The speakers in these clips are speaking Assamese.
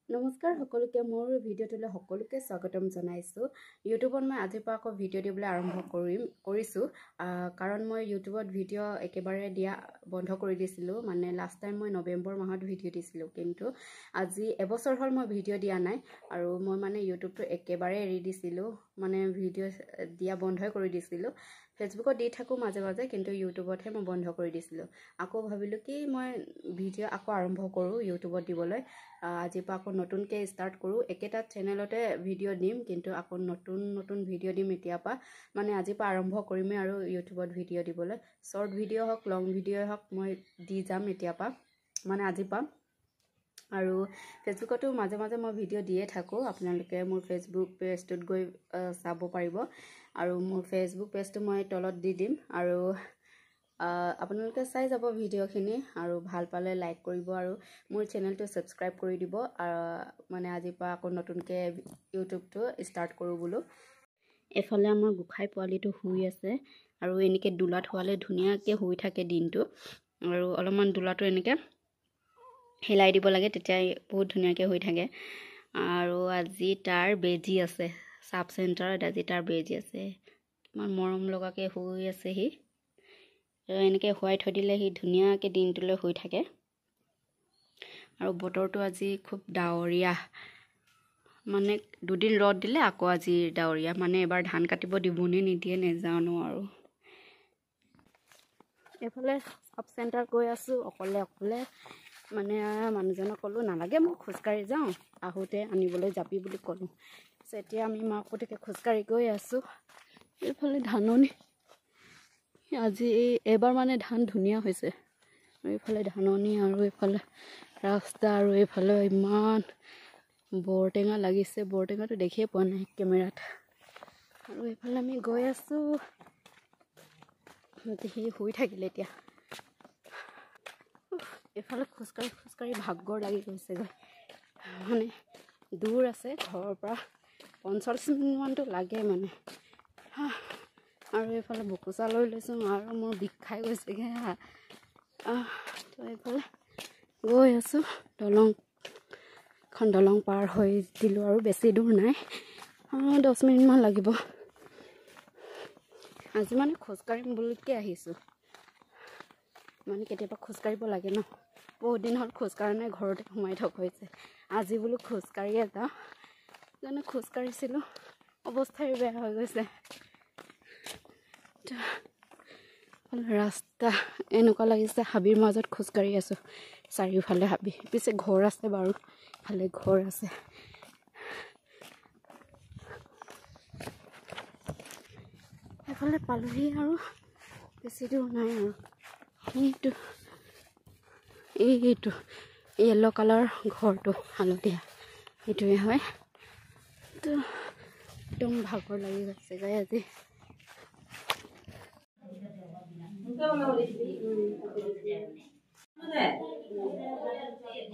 নমস্কাৰ সকলোকে, মোৰ ভিডিঅ'টোলৈ সকলোকে স্বাগতম জনাইছোঁ। ইউটিউবত মই আজিৰ পৰা আকৌ ভিডিঅ' দিবলৈ আৰম্ভ কৰিছোঁ, কাৰণ মই ইউটিউবত ভিডিঅ' একেবাৰে দিয়া বন্ধ কৰি দিছিলোঁ। মানে লাষ্ট টাইম মই নৱেম্বৰ মাহত ভিডিঅ' দিছিলোঁ, কিন্তু আজি এবছৰ হ'ল মই ভিডিঅ' দিয়া নাই। আৰু মই মানে ইউটিউবটো একেবাৰে এৰি দিছিলোঁ, মানে ভিডিঅ' দিয়া বন্ধই কৰি দিছিলোঁ। ফেচবুকত দি থাকোঁ মাজে মাজে, কিন্তু ইউটিউবতহে মই বন্ধ কৰি দিছিলোঁ। আকৌ ভাবিলোঁ কি মই ভিডিঅ' আকৌ আৰম্ভ কৰোঁ ইউটিউবত দিবলৈ। আজিৰ পৰা আকৌ নতুনকৈ ষ্টাৰ্ট কৰোঁ, একেটা চেনেলতে ভিডিঅ' দিম, কিন্তু আকৌ নতুন নতুন ভিডিঅ' দিম এতিয়াৰ পৰা। মানে আজিৰ পৰা আৰম্ভ কৰিমেই আৰু ইউটিউবত ভিডিঅ' দিবলৈ। শ্বৰ্ট ভিডিঅ' হওক, লং ভিডিঅ' হওক, মই দি যাম এতিয়াৰ পৰা, মানে আজিৰ পৰা। আৰু ফেচবুকতো মাজে মাজে মই ভিডিঅ' দিয়ে থাকোঁ, আপোনালোকে মোৰ ফেচবুক পেজটোত গৈ চাব পাৰিব। আৰু মোৰ ফেচবুক পেজটো মই তলত দি দিম, আৰু আপোনালোকে চাই যাব ভিডিঅ'খিনি। আৰু ভাল পালে লাইক কৰিব আৰু মোৰ চেনেলটো ছাবস্ক্ৰাইব কৰি দিব। মানে আজিৰ পৰা আকৌ নতুনকৈ ইউটিউবটো ষ্টাৰ্ট কৰোঁ বোলো। এইফালে আমাৰ গোঁসাই পোৱালিটো শুই আছে, আৰু এনেকৈ দোলাত শুৱালে ধুনীয়াকৈ শুই থাকে দিনটো। আৰু অলপমান দোলাটো এনেকৈ হিলাই দিব লাগে, তেতিয়া বহুত ধুনীয়াকৈ শুই থাকে। আৰু আজি তাৰ বেজী আছে, চাব চেণ্টাৰত আজি তাৰ বেজী আছে। কিমান মৰম লগাকৈ শুই আছে সি। এনেকৈ শুৱাই থৈ দিলে সি ধুনীয়াকৈ দিনটোলৈ শুই থাকে। আৰু বতৰটো আজি খুব ডাৱৰীয়া, মানে দুদিন ৰ'দ দিলে, আকৌ আজি ডাৱৰীয়া। মানে এবাৰ ধান কাটিব দিবনে নিদিয়ে নেজানো। আৰু এইফালে চাব চেণ্টাৰ গৈ আছোঁ অকলে অকলে। মানে মানুহজনক ক'লোঁ নালাগে, মই খোজকাঢ়ি যাওঁ, আহোঁতে আনিবলৈ যাবি বুলি ক'লোঁ। তাৰপিছত এতিয়া আমি মাক পুতেকে খোজকাঢ়ি গৈ আছোঁ। এইফালে ধাননি, আজি এইবাৰ মানে ধান ধুনীয়া হৈছে। এইফালে ধাননি আৰু এইফালে ৰাস্তা, আৰু এইফালে ইমান বৰটেঙা লাগিছে, বৰটেঙাটো দেখিয়ে পোৱা নাই কেমেৰাত। আৰু এইফালে আমি গৈ আছোঁ। সি শুই থাকিলে এতিয়া। এইফালে খোজকাঢ়ি খোজকাঢ়ি ভাগৰ লাগি গৈছেগৈ। মানে দূৰ আছে ঘৰৰ পৰা, 45 মিনিটমানটো লাগে মানে। আৰু এইফালে বকুচা লৈ লৈছোঁ, আৰু মোৰ বিষ খাই গৈছেগৈ। তো এইফালে গৈ আছোঁ, দলংখন দলং পাৰ হৈ দিলোঁ, আৰু বেছি দূৰ নাই, 10 মিনিটমান লাগিব। আজি মানে খোজকাঢ়িম বুলিকে আহিছোঁ, মানে কেতিয়াবা খোজকাঢ়িব লাগে ন। বহুত দিন হ'ল খোজকাঢ়া নাই, ঘৰতে সোমাই থকা হৈছে। আজি বোলো খোজকাঢ়িয়ে যাওঁ, জানো খোজকাঢ়িছিলোঁ, অৱস্থাই বেয়া হৈ গৈছে। ৰাস্তা এনেকুৱা লাগিছে হাবিৰ মাজত খোজকাঢ়ি আছোঁ, চাৰিওফালে হাবি। পিছে ঘৰ আছে বাৰু, ভালে ঘৰ আছে। সেইফালে পালোহি, আৰু বেছি দূৰ নাই। আৰু এইটো এইটো য়েল্ল' কালাৰ ঘৰটো, হালধীয়া, এইটোৱে হয়। তো একদম ভাগৰ লাগি গৈছেগৈ আজি।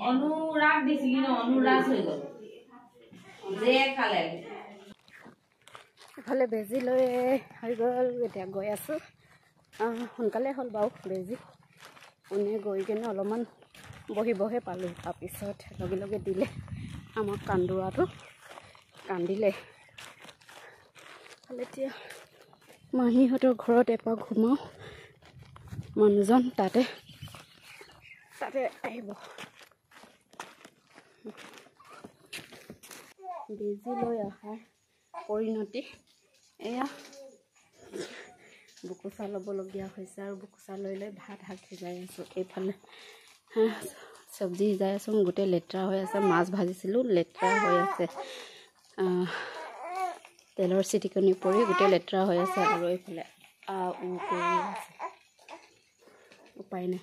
অনুৰাগ দিছিলি ন, অনুৰাজ হৈ গ'ল যে খালে। এফালে বেজী লৈ হৈ গ'ল, এতিয়া গৈ আছোঁ। সোনকালে হ'ল বাৰু বেজী, পোনে গৈ কিনে অলপমান বহিবহে পালোঁ, তাৰপিছত লগে লগে দিলে আমাক। কান্দোৱাটো কান্দিলে। এতিয়া মাহীহঁতৰ ঘৰত এপাক সোমাওঁ, মানুহজন তাতে তাতে আহিব। বেজী লৈ অহাৰ পৰিণতি এয়া, বোকোচা ল'বলগীয়া হৈছে। আৰু বোকোচা লৈ লৈ ভাত শাক সিজাই আছোঁ, এইফালে চব্জি সিজাই আছোঁ, গোটেই লেতেৰা হৈ আছে। মাছ ভাজিছিলোঁ, লেতেৰা হৈ আছে, তেলৰ চিটিকনি পৰি গোটেই লেতেৰা হৈ আছে। আৰু এইফালে উ কৰি আছে, উপায় নাই।